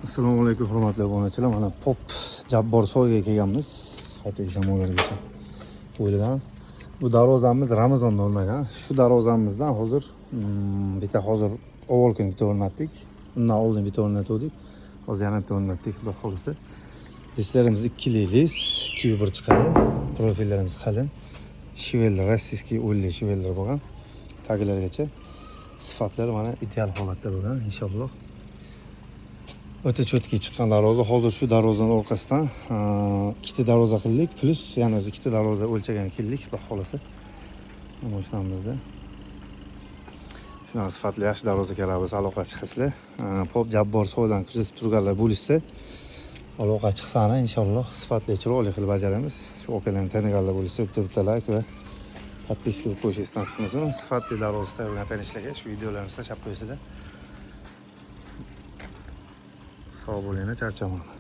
Assalomu alaykum, hurmatli obunachilar. Mana Pop Jabbor soyga kelganmiz. Hayitlik zamonlargacha qo'yilgan. Bu darvozamiz Ramazonda o'rnagan. Shu darvozamizdan hozir bitta hozir avval kuni bitta o'rnatdik. Undan oldin bitta o'rnatuvdik. Hozir yana bitta o'rnatdik, xudo xohlasa. Лист larimiz ikkili лист, 2 bir chiqadi. Profillarimiz qalin. Швеллер, российский o'lli швеллер bo'lgan. Tagilargacha sifatlari mana ideal holatda bo'lgan inshaalloh. O'ta чёткий chiqqan darvoza. Hozir shu darvozani orqasidan ikkita darvoza qildik, плюс yana o'zi ikkita darvoza o'lchagan keldik, xudo xohlasa. Mashinamizda shunaqa sifatli, yaxshi darvoza kerak bo'lsa, aloqa chiqasizlar. Pop Jabbor soydan kuzatib turganlar bo'lishsa, aloqa chiqsani, inshaalloh sifatli, chiroyli qilib bajaramiz. Shu okalarni taniganlar bo'lishsa, bitta bitta layk va подписка qilib qo'yish esdan chiqmasin. Sifatli darvoza tayyorlagan tanishlarga shu videolarimizni tashlab qo'ysizlar. Sog' bo'linglar, charchamanglar.